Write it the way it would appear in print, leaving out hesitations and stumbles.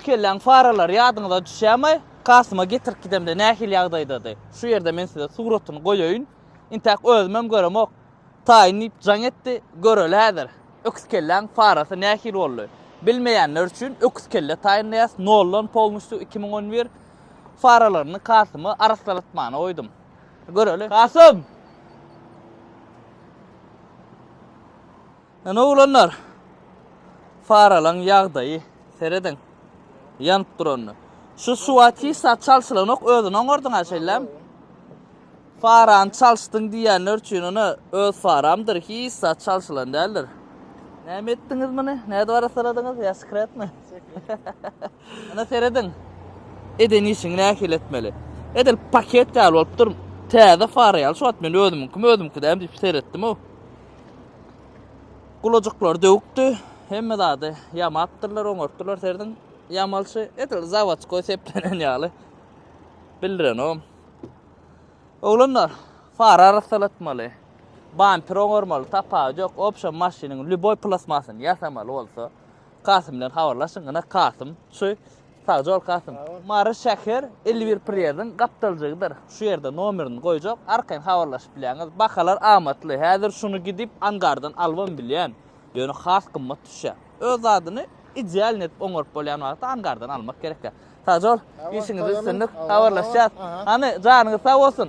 kelläň faralary ýadyňyza düşýärmi? Kasyma getirip gidemde nähili ýagdaýdady? Şu ýerde men size suratyny goýaýyn. Intäk özümem göremok. Taýyn diýip jaň etdi. Göreli häzir. Öküz kelläň farasy nähili boldy? Bilmeýänler üçin öküz kelle taýynlaýas. Noldan polnusýu 2011 faralaryny Kasyma arassalatmana goýdum. Göreli. Kasym! Ine oglanlar. Faralaň ýagdaýy. Serediň. Ýanyp duranyny. Şu suwa hiç zat çalşylanok, özüni oňardyň-a şeýlem. Farany çalyşdyň diýýänler üçin ine öz faramdyr, hiç zat çalşylan däldir. Näme etdiňiz muny? Nädip arassaladyňyz? Ýa sekretmi? Ine serediň. Eden işiňi nähili etmeli? Edil paket ýaly bolup dur. Täze fara ýaly. Şu wagt men özümiňkimi özümki däl diýip seretdim-ow. Gulajyklary döwükdi. Hemme zady ýamapdyrlar, oňarypdyrlar. Serediň, ýamalşy edil zawodskoý seplenen ýaly. Bildirenom. Oglanlar, fara arassalatmaly. Bamper oňarmaly, tapawudy ýok. Obşem maşynyň lýuboý plastmasyny ýasamaly bolsa, Kasym bilen habarlaşyň. Ine Kasym şu. Sagja bol Kasym. Mary şäher 51 prýeziň gapdaljygydyr. Şu ýerde nomerini goýjak, arkaýyn habarlaşyp bilýäňiz. Bahalar amatly. Häzir şuny gidip angardan alybam bilýän. Ýöne has gymmat düşýär. Öz zadyny idealny edip oňaryp bolýan wagty angardan almak gerekýär. Sagja bol. Işiňizde üstünlik. Habarlaşýas. Hany janyňyz sag bolsun.